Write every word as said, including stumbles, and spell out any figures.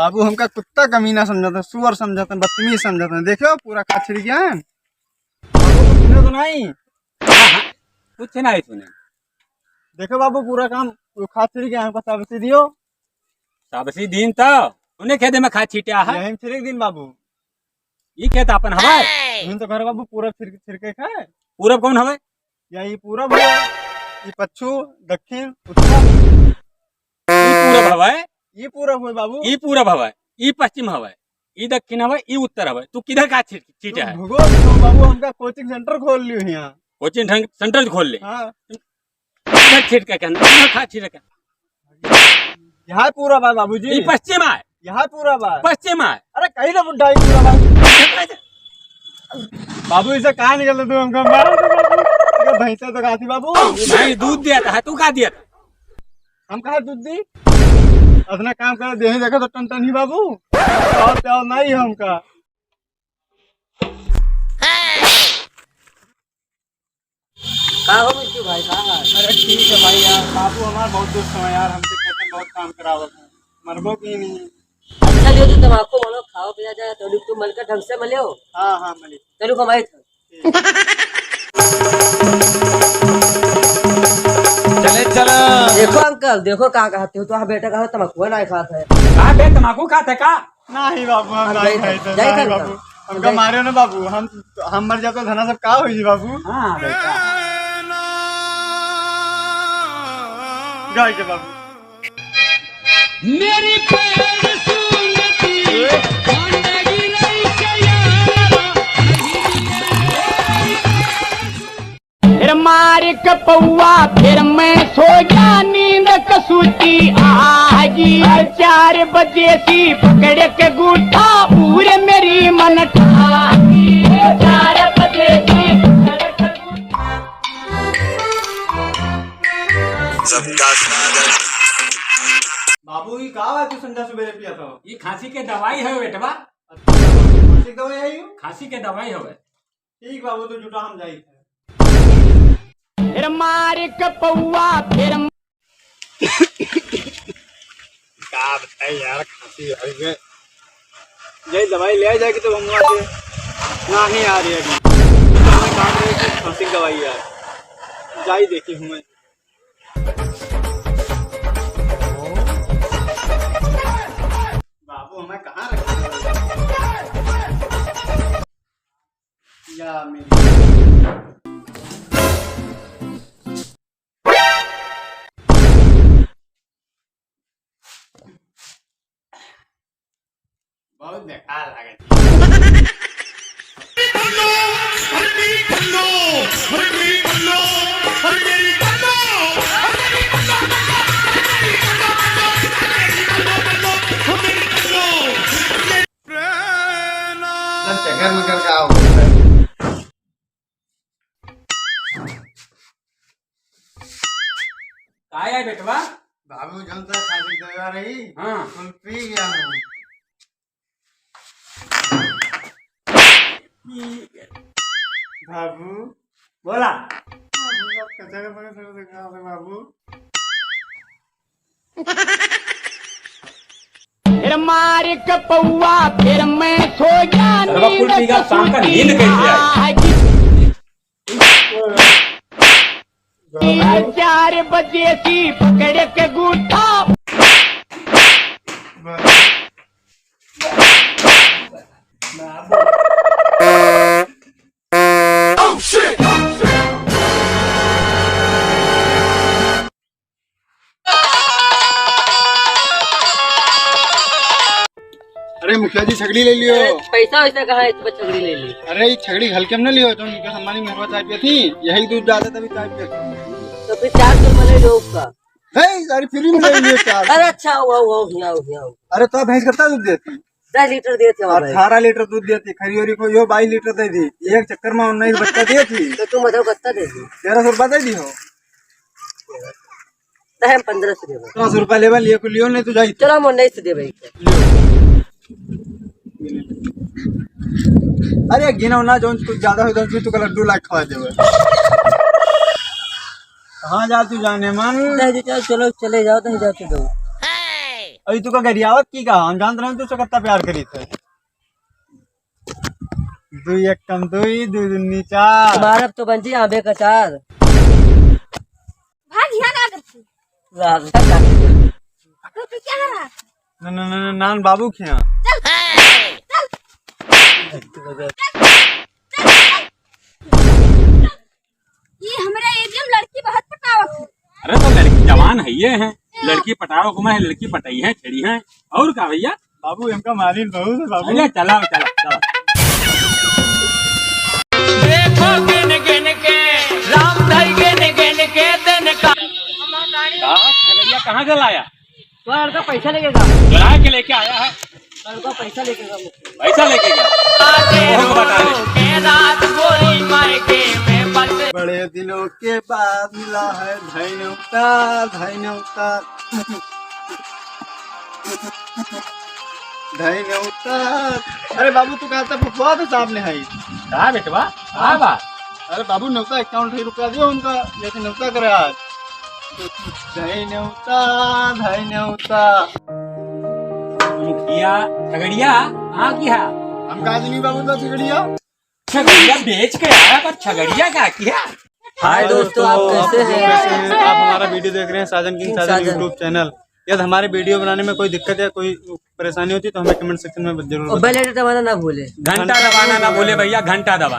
बाबू, हमका कुत्ता कमीना समझत हैं, सुअर समझत हैं, बदतमीज समझत हैं। देखो, पूरा खा छिड़ गया है। बाबू, कुछ सुने तो नहीं? हाँ, हाँ, कुछ नहीं सुने। देखो बाबू, पूरा काम खा छिड़ गया है, हमका शाबाशी दियो। शाबाशी दीन तो, उन्हें खेते में खा छीटा है। यहीं छिड़क दीन बाबू। ई खेत आपन हवाए? हम तो घर बाबू पूरब छिड़क, छिड़के खाए। पूरब कौन हवाए? या ई पूरब हुआ, ई पच्छू, दक्षिण, उत्तर। ई पूरब हवाए? ई पूरब हुए बाबू। ई पूरब हवाए, ई पश्चिम हवाए, ई दक्षिण हवाए, ई उत्तर हवाए। तू किधर का छिट-, छीटे तू है? भूगोल में हो बाबू, हमका coaching center खोल लियो यहाँ। Coaching center खोल ले। हाँ। इधर छीट के कहना, इधर खा छीट के। यहाँ पूरब है बाबूजी। ई पश्चिम आए। यहाँ पूरब है। पश्चिम आए। अरे कहीं ना बुढ़ा ही पूरब है। बाबू इसे कहाँ निकल तू हमको मार दे बाबू। ये भैंसा तो खाती बाबू। नहीं, दूध दिया था, तू का दिया था? हम कहाँ दूध दी? अपना काम कर दे, देखो तो टन टन ही बाबू। और क्या नहीं है हमका। का हो मिट्टू भाई, का हाल? अरे ठीक है भाई यार, बाबू हमार बहुत दुख है यार, हमसे खेते में बहुत काम करावत है, मरबो की नहीं। अच्छा लियो तो तमाकू मलो, खाओ पिया जाए, तो तू मल का ढंग से मलियो। हाँ, हाँ, मली। चलो कमाई था। चले चलो। देखो अंकल, देखो का कहते हो, तो बेटा कहा तमाकू ना खात है। का बे तमाकू खात है का? नहीं बाबू, हम अब नहीं जाई खाई था, थे, जाई नहीं था बाबू। का? हमका जाई। मारे ना बाबू, हम, हम मर जाते धना सब का होई बाबू? हाँ, बेटा। गाय के बाबू। मेरी पैर सुनती, भंडगी रही चला। फिर मार के पौआ, फिर मैं सो गया नींद कसूती आगी। चार बजे सी पकड़ के गूठा, पूरे मेरी मन ठागी। चार बजे सी पकड़ के गूठा। सबका स्वागत। बाबू, ई का बा तू संझा सुबेरे पिया था? ई खांसी के दवाई है बेटवा। अच्छा, खांसी के दवाई है यू? खांसी के दवाई हवे। ठीक बाबू, तू जुटा, हम जाई थे। फिर मार के पौआ, फिर का बताई यार, खांसी है ये। यही दवाई ले जाए कि तो हम वहाँ से ना ही आ रही है अभी। तो हमें काम रहे कि खांसी की दवाई यार, जाई देखी हूँ मैं। बाबू, हमें कहाँ रखा? या मेरी। बहुत बेकार लागत। चक्कर में करके आओ। का है बेटवा? बाबू, जौन तो खांसी दवा रही, हाँ। हम पी गया हूँ। बाबू। बोला। बाबू, आप कचरे में से दिखा दे बाबू। फिर मार के पौआ, फिर मैं सो गया सरवा कुल नींद पी गया, शाम का नींद कैसे आई? आगी। चार बजे सी पकड़ के गूठा। अरे मुखिया जी, छगड़ी ले लियो। अरे पैसा वैसा कहाँ है, इस पर छगड़ी ले ली। अरे ये छगड़ी हल्के में ना लियो, जो इनके हमारी मेहरबा चाय पिए थी, यही दूध डाले तभी चाय पिए। तो फिर चार सौ रुपये ले लो उसका। हे, अरे फ्री में ले लियो चार। अरे अच्छा, आओ, आओ, आओ, यहाँ आओ, यहाँ आओ। अरे तो भैंस कितना दूध देती? दस लीटर देते हो भाई। अठारह लीटर दूध देती, खरी होरी को यो बाईस लीटर दे दी। एक चक्कर में उन्नीस बच्चा देती। तो तुम बताओ कितना दे दी? तेरह सौ रुपया दे दी हो। नहीं, हम पन्द्रह सौ देबे। पन्द्रह सौ रुपया लेबे, लिए को लियो, नहीं तो जाई। चलो, हम उन्नीस सौ देबे। लियो। अरे, गिनो ना, जौन कुछ ज्यादा हो, जौन तू का लड्डू लाग खवा देबे। कहाँ जा तू जाने मन? नहीं, चलो, चलो, चले जाओ, नहीं जाते दो। अभी तू का गरियावत की का? हम जानत रहे तू से कितना प्यार करी थे। दुई एक कम दुई, दुई दूनी चार। मारब तो बन जी आंबे का चार। भाग यहाँ ना करती। तू पी क्या रहा? न, न, न, न, नान बाबू के यहाँ। चल, चल। ये हमरा एरिया में लड़की बहुत पटावत है। अरे तो लड़की जवान है, ये है। लड़की पटावत है, लड़की पटाई है, छेड़ी है। और का भैया? बाबू, इनका मालिन बहुत है बाबू। अरे चला, चला, चला। देखो गिन गिन के, राम धई गिन गिन के दिन का। कहाँ, झगड़िया कहाँ से लाया? तो लड़का पैसा लेके गया। बुला के लेके आया है। लड़का पैसा लेके गया। पैसा लेके गया। ओहो को बता दे। के रात गोरी मायके में बस। बड़े दिनों के बाद मिला है धैनौता, धैनौता, धैनौता। अरे बाबू, तू कहता फुफुआ तो सामने है। का बेटवा? का बा? अरे बाबू, नौता इक्यावन रुपया दियो उनका, लेकिन नौता करे आज। धई नेवता, धई नेवता। मुखिया, झगड़िया, कहाँ की है? हम कहा नहीं बाबू तो झगड़िया। झगड़िया बेच के आया, पर झगड़िया का की है? हाय दोस्तों, आप कैसे हैं? कैसे हैं? आप हमारा वीडियो देख रहे हैं साजन किंग साजन YouTube चैनल। यदि हमारे वीडियो बनाने में कोई दिक्कत या कोई परेशानी होती तो हमें कमेंट सेक्शन में जरूर और बताएं। बेल आइकन दबाना ना भूले। घंटा दबाना ना भूले भैया, घंटा दबा।